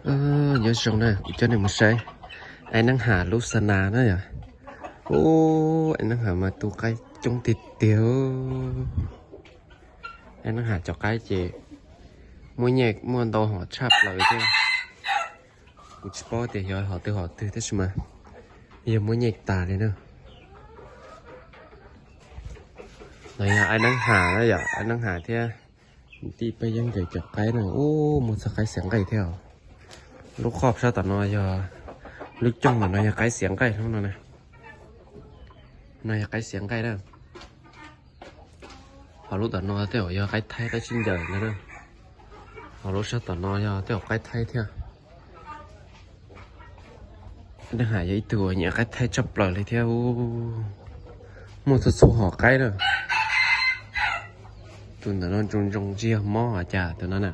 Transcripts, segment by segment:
Nyob zoo na, kuv coj nej mus saib aib neeb ham lub xa nas na yom. Ub, aib neeb ham mas tu qaib coob tiag tiag. Aib neeb ham cov qaib ces muaj nyiaj muaj ntau hom tshaj plaws thiab. Kuv tsis paub tias yog hom twg hom twg tab sis mas yog muaj nyiaj tas li na. No yog aib neeb ham na yom, aib neeb ham thiab niam tij peb yeeb nkawd cov qaib na, ub, muaj txoj qaib xiav nqaij thiab os. Lub qhov sab tom no yog, lub cooj tom no yog qaib xiav nqaij hnub no na. No yog qaib xiav nqaij na. Ho lub tom no tej zaum yog qaib thaib qaib sib ncaws ntag na. Ho lub sab tom no yog tej zaum qaib thaib thiab. Neeb ham yog ib tug uas nyiam qaib thaib tshaj plaws li thiab. Muaj txhua txhua hom qaib na. Tus ntawm no ntsoog ntsoog tsis yog mob hos cas tus no na.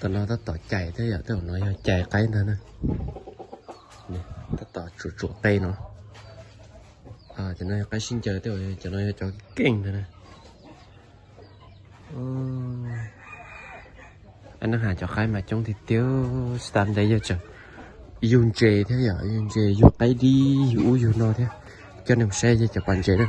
Tom no tab tom cais thiab yom, tej zaum no yog cais qaib ntag na. Tab tom tsuam tsuam qe no. Cov no yog qaib sib ncaws, tej zaum cov no yog cov keej ntag na. Aib neeb ham cov qaib mas coob tiag tiag, tsis tas ntawd yog tseem yug ntses thiab yom, yug ntses yug qaib dib yug ub yug no thiab. Coj nej mus saib yog cov pas ntses na.